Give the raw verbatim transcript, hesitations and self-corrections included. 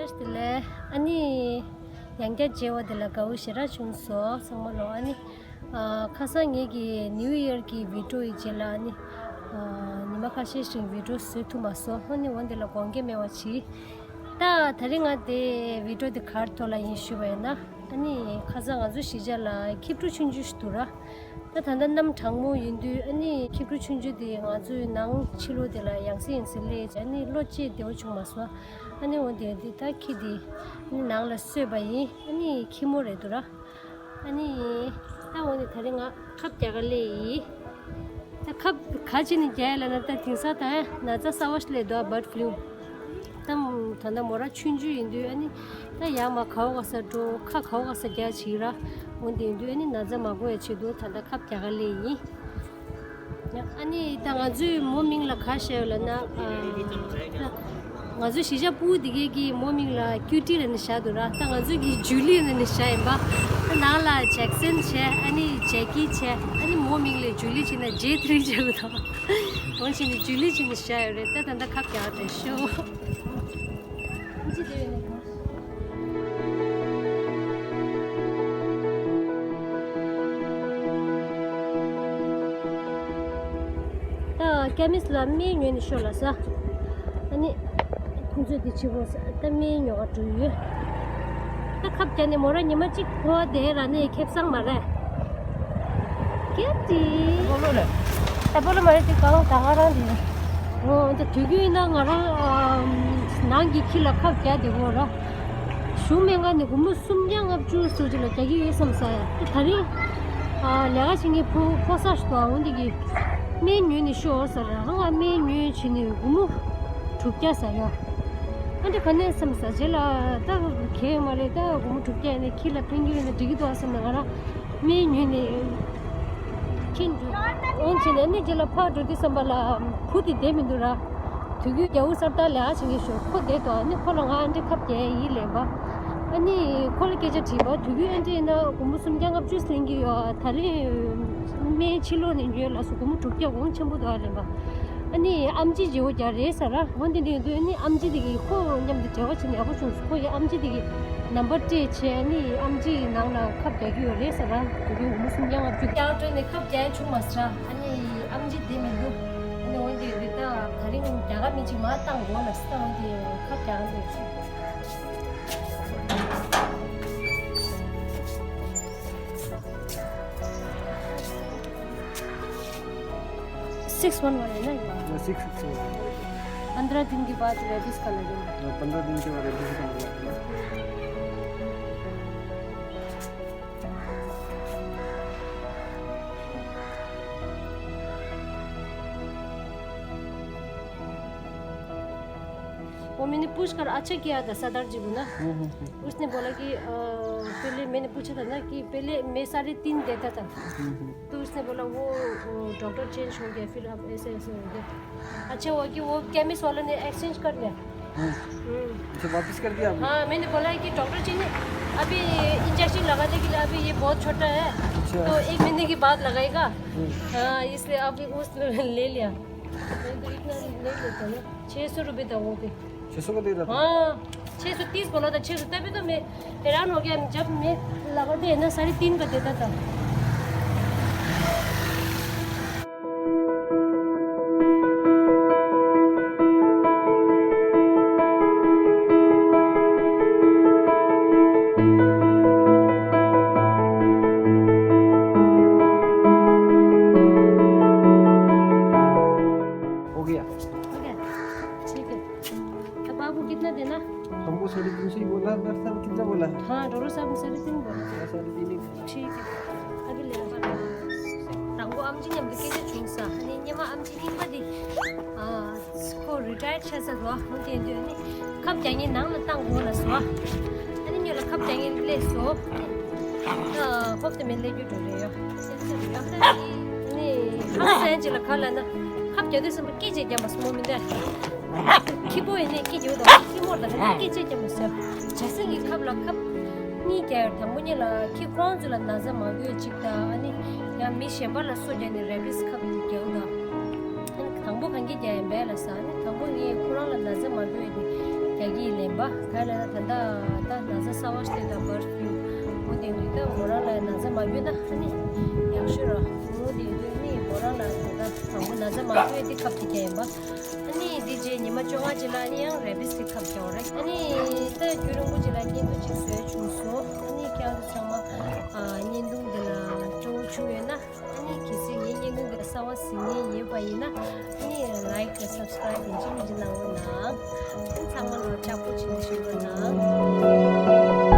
དེ་ལས་ཨ་ནི་ཡང་བསྐྱར་མཇལ་བ་དེ་ལ་དགའ་བོ་ཞེ་དྲག་བྱུང་སོང་། ཚང་མ་ལོ། ཨ་ནི་ཨ་ཁ་སང་ངེད་ཀྱི་ནིའུ་ཡར་གྱི་བི་ཌིའོ་ཡི་རྗེས་ལ་ཨ་ནི་ཨ་ཉི་མ་ཁ་ཤས་ཤིག་བི་ཌིའོ་བཟོ་ཐུབ་མ་སོང་། ཨ་ནི་འོ་དེ་ལ་དགོངས་འགལ་མེད་པ་བྱས། ད་དེ་རིང་ང་དེ་བི་ཌིའོ་དེ་ག་རེ་ཐོག་ལ་ཡིན་ཞུས་པ་ཡིན་ན། ཨ་ནི་ཁ་སང་ང་ཚོ་གཞིས་ཆགས་ལ་ཁྱི་ཕྲུག་ཆུང་ཆུང་ཞིག་འདུག་ར། ད་ད་ལྟ་གནམ་གྲང་མོ་ཡིན་དུས་ཨ་ནི་ཁྱི་ཕྲུག་ཆུང་ཆུང་དེ་ང་ཚོའི་ནང་ཕྱི་ལོགས་དེ་ལ་ཡང་སེ་ཡང་སེ་སླེབས། ཨ་ནི་བློ་གཅིག་བདེ་བོ་བྱུང་མ་སོང་། ཨ་ནི་འོ་དེ་དེ་ད་ཁྱི་དེ་ཨ་ནི་ནང་ལ་གསོས་པ་ཡིན། ཨ་ནི་ཁྱི་མོ་རེད་འདུག་ར། ཨ་ནི་ད་འོ་ནི་དེ་རིང་ང་ཁབ་རྒྱག་ག་སླེབས་ཡིན། ད་ཁབ་ག་ཅི་ནས་རྒྱག་ཡ་ལབ་ན། ད་དེང་སང་ད་ན་ཚ་གསར་བ་ཞིག་སླེབས་འདུག་ཨ། བར་ཌི་ཕུ་ལུ། ད་ད་ལྟ་མོ་རང་ཆུང་ཆུང་ཡིན་དུས་ཨ་ནི་ད་ཡར་མར་ག་བ་ག་ས་འགྲོ། ཁ་ག་བ་ག་ས་རྒྱག་བྱེད་ར། འོ་དེ་ཡིན་དུས་ཨ་ནི་ན་ཚ་མ་འགོ་ཡ་ཆེད་དུ་ད་ལྟ་ཁབ་རྒྱག་ག་སླེབས་ཡིན། ཨ་ནི་ད་ང་ཚོའི་མོ་མིང་ལ་ག་བཞག་ཡོད་ལབ་ན། ཨ་ང་ཚོའི་གཞིས་ཆགས་སྤུ་གུ་དེ་གའི་གི་མོ་མིང་ལ་ཀིའུ་ཊི་ལབ་ནས་བཞག་འདུག་ར། ད་ང་ཚོའི་གི་ཇུ་ལི་ལབ་ནས་བཞག་ཡིན་པ། ད་ནང་ལ་ཇེག་སན་བྱས། ཨ་ནི་ཇེ་ཀི་བྱས། ཨ་ནི་མོ་མིང་ལ་ཇུ་ལི་བྱས་ན་ཇེ་ཐི་རི་བྱས་པ་དང་། འོ་བྱས་ནས་ཇུ་ལི་བྱས་ནས་བཞག་ཡོད་རེད། ད་ད་ལྟ་ཁབ་རྒྱག་འགྲོ་ཤོག། ད་ཀེ་མིས་ལ་སྨན་ཉོས་ནས་ཤོག་ལབ་ས། ཨ་ནི་ཁོང་ཚོས་འདི་བྱེད་དགོས་ས། ད་སྨན་ཉོ་ག་འགྲོ་ཡོད། ད་ཁབ་རྒྱག་ནས་མོ་རང་ཉི་མ་གཅིག་ཕོ་བ་བསྡད་ར་ནས་ཁེ་བཟང་མ་རེད། ཀེ་ཏི། སྤོ་ལོ་རེད། ད་སྤོ་ལོ་མ་རེད། དེ་གང་ད་ག་རང་དེ། འོ་ད་དུས་རྒྱུན་ཡིན་ན་ང་རང་ནང་གི་ཁྱི་ལ་ཁབ་རྒྱག་བསྡད་ཡོད་ར། གཞུག་སྨན་ཁང་ནས་སྒོར་མོ་སུམ་བརྒྱ་ལྔ་བཅུ་ཙམ་ཅིག་ལ་རྒྱག་གི་ཡོད་བསམ་ས་ཡ། ད་དེ་རིང་ཨ་ལས་ཀ་བྱེད་མཁན་ཕོ་ཕོ་གསར་ཞིག་འདུག་ཨ། འོ་འདི་གིས་སྨན་ཉོས་ནས་ཤོག་ཟེར་ར། ཨང་ཨ་སྨན་ཉོས་བྱས་ནས་སྒོར་མོ་དྲུག་བརྒྱ་ཟེར་ཡ། ཨ་འདི་ག་ནས་བསམ་ས། རྗེས་ལ་ད་གལ་ཡོད་མ་རེད། ད་སྒོར་མོ་དྲུག་བརྒྱ་ཡིན་ན་ཁྱི་ལ་ཕན་གྱི་ཡོད་ན་འགྲིག་གི་འདུག་ཨ་བསམ་ནས་ང་རང་སྨན་ཉོས་ནས་ཁྱི་འགྲོ། འོན་ཀྱང་ཨ་ནི་རྗེས་ལ་ཕར་འགྲོ་དུས་ཙམ་པ་ལ་བུ་དེ་བསྡད་མི་འདུག་ར། དུས་རྒྱུན་རྒྱ་བོ་གསར་དར་ལས་ཀ་བྱེད་མཁན་ཞིག་ཁོ་བསྡད་འདུག་ཨ་ནི་ཁོ་ལ་ང་ཨ་འདྲས་ཁབ་རྒྱག་ཡིན་ལབ་པ། ཨ་ནི་ཁོ་ལ་སྐད་ཆ་དྲིས་པ། དུས་རྒྱུན་ཨ་འདྲས་ཡིན་ན་སྒོར་མོ་སུམ་བརྒྱ་ལྔ་བཅུ་ལེན་གྱི་ཡོད། ད་རེས་སྨན་ཕྱི་ལོགས་ནས་ཉོས་ལ་སོ་སྒོར་མོ་དྲུག་བརྒྱ་གོང་ཆེན་པོ་འདུག་ཨ་ལབ་པ། ཨ་ནི་ཨེམ་ཆི་བརྗེ་པོ་རྒྱག་རེད་ཟེར་ར། འོ་འདི་འདྲས་ཡིན་དུས་ཨ་ནི་ཨེམ་ཆི་དེ་གིས་ཁོ་མཉམ་དུ་འབྲེལ་བ་བྱས་ནས་ཡག་པོ་བྱུང་སོང་། ཁོ་ཡི་ཨེམ་ཆི་དེ་གིས་ནམ་བར་སྤྲད་བྱས། ཨ་ནི་ཨེམ་ཆི་ཡི་ནང་ལ་ཁབ་རྒྱག་གི་ཡོད་རེད་ཟེར་ར། དུས་རྒྱུན་སྒོར་མོ་སུམ་བརྒྱ་ལྔ་བཅུ་རྒྱག་སྤྲད་ནས་ཁབ་རྒྱག་ཡ་བྱུང་མ་སོང་ར། ཨ་ནི་ཨེམ་ཆི་བསྡད་མི་འདུག་ཨ་ནི་འོན་ཏེ་འདི་ལྟ་ག་རེ་ངོ་རྒྱ་གར་མི་གཅིག་མར་བཏང་དགོས་ལ་སི་ད་འོན་ཏེ་ཁབ་རྒྱག་ག་འདུག six one वाले ना ये? हाँ, सिक्स सिक्स वन। पंद्रह दिन के बाद रेबीज का लगेगा। हाँ, पंद्रह दिन के बाद रेबीज का लगेगा। वो मैंने पूछ कर अच्छा किया था सरदार जी को ना। हम्म, हम्म, हम्म। उसने बोला कि, अ, पहले मैंने पूछा था ना कि पहले मैं साढ़े तीन देता था। हम्म, हम्म। तो उसने बोला वो, वो डॉक्टर चेंज हो गया, फिर अब ऐसे ऐसे हो गया। अच्छा हुआ कि वो केमिस्ट वालों ने एक्सचेंज कर लिया। हम्म। हम्म। अच्छा, वापस कर दिया आपने? हाँ, मैंने बोला है कि डॉक्टर जी ने अभी इंजेक्शन लगाने के लिए अभी ये बहुत छोटा है, अच्छा। तो एक महीने के बाद लगाएगा। हम्म। हाँ, इसलिए अभी उसने ले लिया। नहीं तो इतना नहीं लेता ना, छः सौ रुपये था वो भी। छः सौ का दे रहा था? हाँ, छः सौ तीस बोला था, छः सौ, तभी तो मैं हैरान हो गया। जब मैं लगा दे ना, साढ़े तीन का देता था। हो गया। हो गया? ठीक है। अब आपको कितना देना? हमको साढ़े तीन सौ ही बोला, डॉक्टर साहब कितना बोला है? हाँ, डॉक्टर साहब ने साढ़े तीन बोला। हाँ, साढ़े तीन ही बोला। ठीक है। अभी ले आ। དང་པོ་ཨམ་ཆི་མཉམ་དུ་སྐད་ཆ་བྱུང་ས། ཨ་ནི་སྔོན་མ་ཨམ་ཆི་རྙིང་པ་འདི། ཨ། ཁོ་རི་ཊ་ཡར་ཆགས་ཚར་འདུག་འོ་དེ་དུས་ཨ་ནི་ཁབ་རྒྱག་མཁན་ནང་ལ་བཏང་དགོས་ལབ་སོང་། ཨ་ནི་ཉོ་ལ་ཁབ་རྒྱག་མཁན་སླེབས་སོང་། ཨ་ནི་ད་ཧོབ་ཏེ་མེད་ལས་རྒྱུ་འགྲོ་རེད་ཡོ། སེམས་སེམས་ཡོ། ཨ་ནི་ཁ་སང་ཅིག་ལ་ཁ་ལ་ན་ཁབ་རྒྱག་དུས་ཙམ་པ་སྐད་ཆ་རྒྱག་མ་སོང་མོ་མི་འདྲ། ཁྱི་པོ་ཡིན་ནའི་སྐད་རྒྱག་དང་ཁྱི་མོར་དང་སྐད་ཆ་རྒྱག་མ་སོང་། ཇ་སྲན་གྱི་ཁབ་ལ་ཁབ་གཉིས་རྒྱག་ཡོད། དང་པོ་གཉིས་ལ་ཁྱི་ཁོ་རང་ཚོ་ལ་ན་ཚ་མ་འགོས་ཅིག་དང་། ཨ་ནི་ཡང་མི་གཞན་པ་ལ་སོ་བརྒྱབ་ནས་རེ་བིས་ཁབ་རྒྱག་དང་། ཨ་ནི་དང་པོ་གང་གི་རྒྱག་ཡིན་པས་ལ་ཟ། ཨ་ནི་དང་པོ་ངས་ཁོ་རང་ལ་ན་ཚ་མ་འགོས་ཏེ་ ཡ་གི་ལེན་པ་ག་ལ་ད་ད་ད་ན་ཚ་གསར་བ་ཞིག་ལ་པར་ཕིའུམ་འོ་དེ་དུས་ད་མོ་རང་ལ་ན་ཚ་མ་ཡོད་ན་ཨ་ནི་ཡག་ཤོས་ར། འོ་དེ་དུས་ནི་མོ་རང་ལ་ད་ད་དང་པོ་ན་ཚ་མ་ཡོད་དེ་ཁབ་དེ་རྒྱག་ཡིན་པ། ཨ་ནི་དེ་རྗེས་ཉི་མ་བཅོ་ལྔ་རྗེས་ལ་ཨ་ནི་ཡང་རེ་བིས་དེ་ཁབ་རྒྱག་རེད། ཨ་ནི་ད་རྒྱུན་རིང་པོ་རྗེས་ལ་གཉིད་དུ་ཅིག་བཟོས་བྱུང་སོང་། ཨ་ནི་ཁྱེད་རང་ཚོ་ཚང་མ་ཨ་བརྙན་ཐུང་འདི་ལ་སྤྲོ་བོ་བྱུང་ཡོད་ན། ཨ་ནི་གལ་སྲིད་ངའི་བརྙན་ཐུང་འདི་གསར་བ་གཟིགས་མཁན་ཡོད་པ་ཡིན་ན། ཨ་ནི་ལའིཀ་དང་སབ་སི་ཀ་རའིབ་ཡིན་གཅིག་མིན་གཅིག་གནང་རོགས་གནང་། ཚང་མ་ལ་ལྕགས་པོ་བྱིན་བཞིན་རོགས་གནང་།